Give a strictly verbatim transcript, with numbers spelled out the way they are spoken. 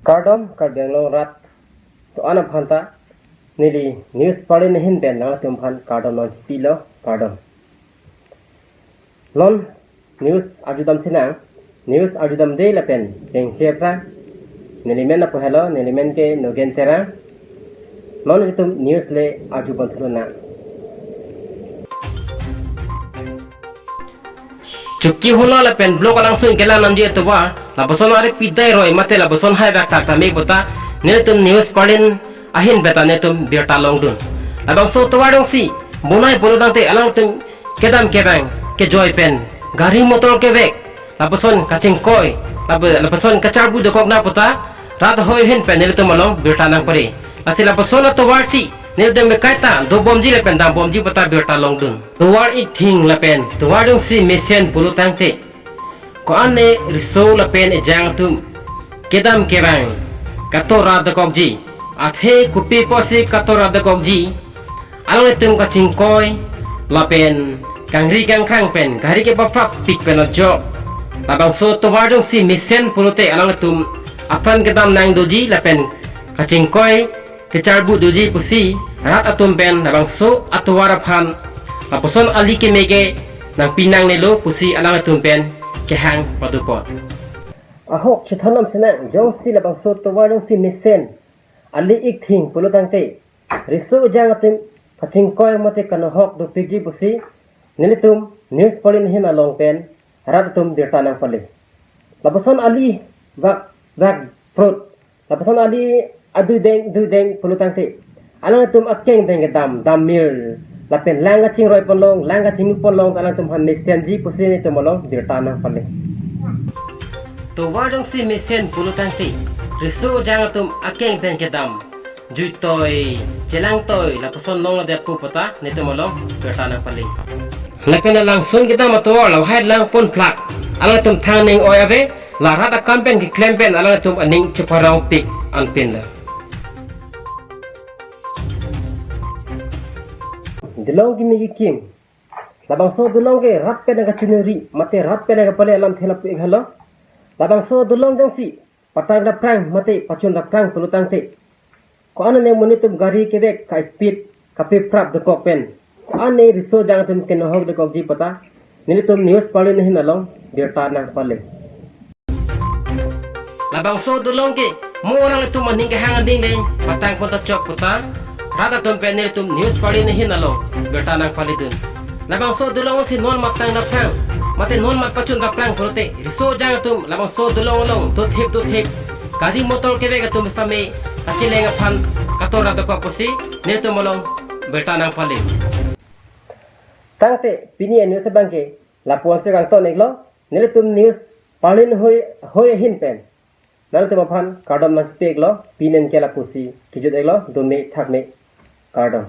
Kardom Karbi Anglong rat to-an aphan ta, neli News Parlin ahin pen nangtum aphan kardom nangchipilo, kardom. Non news arjudam sinang, news arjudamde lapen chengche aphrang. Neli men apo helo, neli men ke Nogen Terang. Non itum news le arju pon thulonang. Chokihola lapen block alangsun kelang nangji atovar, lapuson ari pidai roi mate lapuson hai bak tak tame puta, nelitum News Parlin ahin pen ta nelitum birta longdun. Labangso atovar jongsi bonai pulo tangte alangtum kedam kevang kejoi pen gari motor kevek, lapuson kachingkoi, lap-, lapuson kacharbu dokok nang puta, rat ahoi ahin pen nelitum along birta nangpale. Lasi lapuson atovar si nelitum bekaita dobomji lapen dambomji puta birta longdun. Tovar ikthing lapen tovar jongsi mesen pulo tangte, ko-an e riso lapen ejang atum kedam kevang katora dokokji, athe kopi pusi katora dokokji, alanglitum kachingkoi lapen kangri kangkhang pen gari kepaprap pik pen ajok, labangso atovar jongsi mesen pulote alanglitum apran kedam nang doji lapen kachingkoi kacharbu doji pusi rat atum pen labangso atovar aphan lapuson ali keme ke nangpi nangnelo pusi alanglitum pen kehang padopon. Ahok chethondam sinang, jongsi labangso atovar jongsi mesen, ali ikthing pulo tangte, riso ejang atum kachingkoi mate kanohok dopikji pusi nelitum News Parlin ahin along pen rat atum birta nangpale. Lapuson ali vak vak prot, lapuson ali adui deng dui deng pulo tangte, alangtum akeng deng kedam dammir lapen lang kachingroi ponlong, lang kachingnu ponlong, alangtum aphan mesenji pusi nelitum along birta nangpale. Tovar jongsi mesen pulo tangte, riso ejang atum akeng deng kedam, juitoi, chelangtoi, lapuson nong adep pu puta nelitum along birta nangpale. Lapen alangsun kedam atovar lahai lang pon plak, alangtum thang ning oi ave, la rat akam pen keklem pen alangtum aning cheparong pik anpin lo. Dolong kimi kikim, labangso dolong ke rat pen nangkachunuri mate rat pen nangkapale alamthe lapu ik helo. Labangso dolong jongsi patang daprang mate pachun daprang pulo tangte, ko-an ne monit atum gari kevek ka speed kapeprap dokok pen, ko-an ne riso ejang atum kenohok dokokji puta nelitum News Parlin ahin along birta nangpale. Labangso dolong ke mo alangtum aning kehang ading le patang pon ta chok puta rat atum pen nelitum News Parlin ahin along birta nangpaledun. Labangso dolong si non matang daprang mate non mat pachun daprang pulote, riso ejang atum labangso dolong along dothip dothip gari motor kevek atum sitame kachileng aphan katora dokok pusi nelitum along birta nangpale. Tangte pini a-news abang ke lapu-an si kangton iklo, nelitum News Parlin ahoi ahoi ahin pen nangtum aphan kardom nangchipi iklo, pini anke lapusi kejut iklo, dome thakme, kardom.